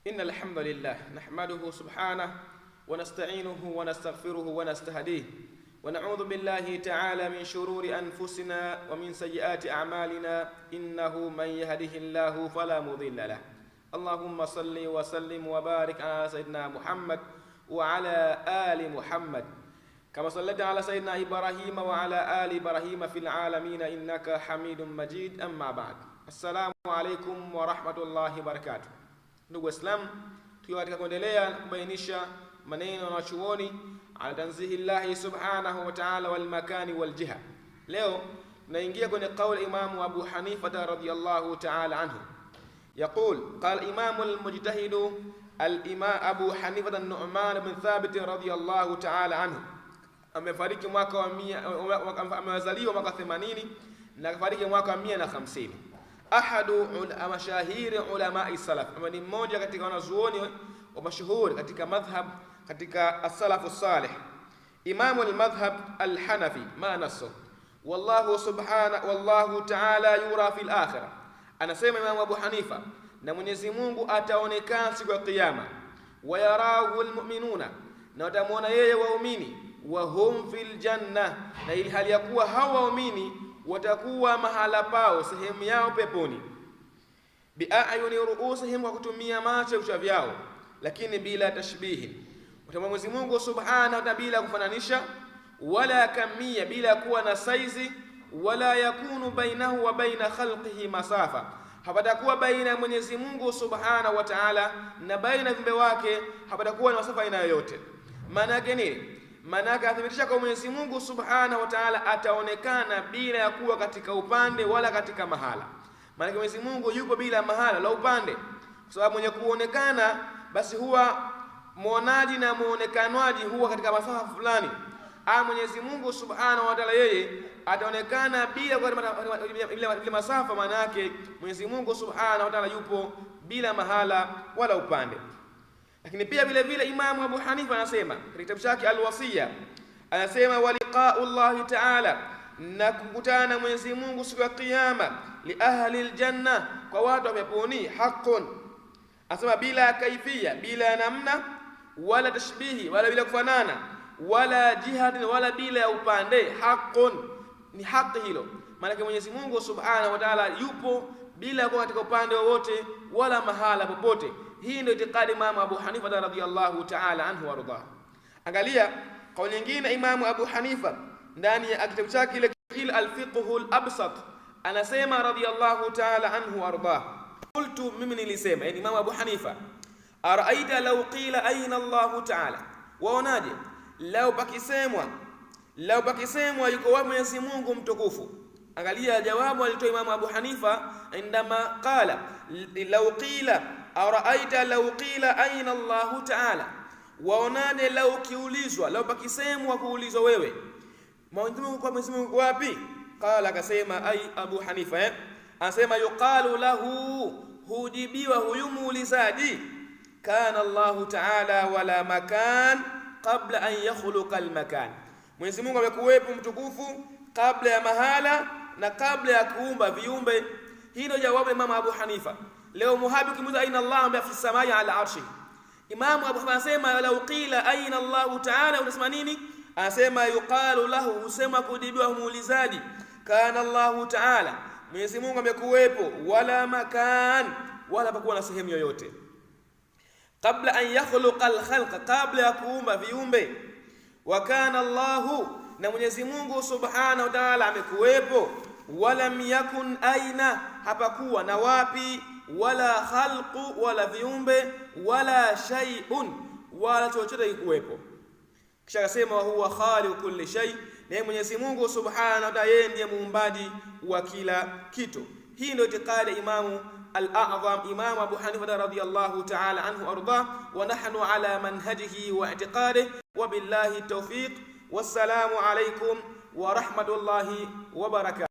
إن الحمد لله نحمده سبحانه ونستعينه ونستغفره ونستهديه ونعوذ بالله تعالى من شرور أنفسنا ومن سيئات أعمالنا إنه من يهده الله فلا مضل له اللهم صل وسلم وبارك على سيدنا محمد وعلى آل محمد كما صليت على سيدنا إبراهيم وعلى آل إبراهيم في العالمين إنك حميد مجيد أما بعد السلام عليكم ورحمة الله وبركاته. Ndugu Waislamu, tukiwa katika kuendelea kubainisha maneno ya wanachuoni ala tanzihi llahi subhanahu wa ta'ala wal makani wal jiha, leo tunaingia kwenye kauli Imamu Abu Hanifa radhiyallahu ta'ala anhu. Yaqul qala imamu al-mujtahidu al-imam Abu Hanifa an-Nu'man bin Thabit radhiyallahu ta'ala anhu, amefariki mwaka wa 100, amezaliwa mwaka 80 na akafariki mwaka wa 150. Ahadu mashahiri ulamai salaf, ama ni mmoja katika wanazuoni wa mashuhuri katika madhhab, katika as-salafu salih, imamu al-madhhab al-hanafi. Ma nasu wallahu subhana wallahu ta'ala yura fil akhirah, anasema Imamu Abu Hanifa, na Mwenyezi Mungu ataonekana siku ya Kiyama, wa yarahu almu'minuna, na watamuona yeye waumini, wa hum fil janna, na ili hali ya kuwa hao waumini watakuwa mahala pao, sehemu yao peponi, biayuni ruusihim, kwa kutumia macho ya vichwa vyao, lakini bila tashbihi. Watamwona Mwenyezi Mungu subhanahu wa ta'ala bila kufananisha, wala kamia, bila kuwa na saizi, wala yakunu bainahu wa baina khalqihi masafa, hapatakuwa baina ya Mwenyezi Mungu subhanahu wa ta'ala na baina ya viumbe wake hapatakuwa na masafa aina yoyote. Maana yake nini? Maana yake athibitisha kwa Mwenyezi Mungu Subhanahu wa Ta'ala ataonekana bila ya kuwa katika upande wala katika mahala. Maana yake Mwenyezi Mungu yupo bila mahala la upande, kwa sababu mwenye kuonekana basi huwa muonaji na muonekanwaji huwa katika masafa fulani. Ama Mwenyezi Mungu Subhanahu wa Ta'ala yeye ataonekana bila bila masafa. Maana yake Mwenyezi Mungu Subhanahu wa Ta'ala yupo bila mahala wala upande. Lakini pia vile vile Imamu Abu Hanifa anasema katika kitabu chake Al-Wasiya, anasema wa liqa'u Allahi ta'ala, na kukutana na Mwenyezi Mungu siku ya Kiyama, li ahli aljanna, kwa watu wa peponi, haqqun, anasema bila kaifia, bila namna, wala tashbihi, wala bila kufanana, wala jihadin, wala bila ya upande, haqqun, ni haki hilo. Maana Mwenyezi Mungu Subhanahu wa Ta'ala yupo bila kuwa katika upande wowote wala mahala popote. Hii ndio itikadi Imamu Abu Hanifa radhiyallahu ta'ala anhu warda. Angalia kauli nyingine Imamu Abu Hanifa ndani ya kitabu chake ile Al-Fiqhu Al-Absat, anasema radhiyallahu ta'ala anhu warda, qultu, mimi nilisema, yani Imamu Abu Hanifa, araaita law qila aina Allahu ta'ala, waonaje lau pakisemwa, lau pakisemwa yuko wapi Mwenyezi Mungu mtukufu. Angalia jawabu alitoa Imamu Abu Hanifa indama qala law qila araaita lau qila aina Allahu taala, waonaje lau kiulizwa, lau pakisemwa kuulizwa wewe Mwenyezi Mungu kwa Mwenyezi Mungu wapi? Qala, akasema ai Abu Hanifa, anasema yuqalu lahu, hujibiwa huyu muulizaji, kana Allahu taala wala makan qabla an yakhluqa almakan, Mwenyezi Mungu amekuwepo mtukufu kabla ya mahala na kabla ya kuumba viumbe. Hii ndio jawabu ya Imam Abu Hanifa. Leo muhabi ukimuuliza aina Allah, ambaye fi samai ala arshi. Imam Abu Hanifa anasema lau qila aina Allah taala, unasema nini? Anasema yuqalu lahu, husema kujibiwa muulizaji, kana Allahu taala, Mwenyezi Mungu amekuwepo, wala makan, wala hapakuwa na sehemu yoyote, kabla an yakhluqa alkhalqa, kabla ya kuumba viumbe, wa kana Allahu, na Mwenyezi Mungu subhanahu wa ta'ala amekuwepo, walam yakun aina, hapakuwa na wapi, wala khalqu, wala viumbe, wala shay'un, wala chochote kikuwepo. Kisha akasema huwa khaliqu kulli shay, na Mwenyezi Mungu subhanahu wa ta'ala yeye ndiye muumbaji wa kila kitu. Hii ndio itikadi ya Imamu al-A'dham Imamu Abu Hanifa radhiyallahu ta'ala anhu arda, wa nahnu ala manhajihi wa i'tiqadihi, wa billahi tawfiq. Wassalamu alaykum wa rahmatullahi wa barakatuh.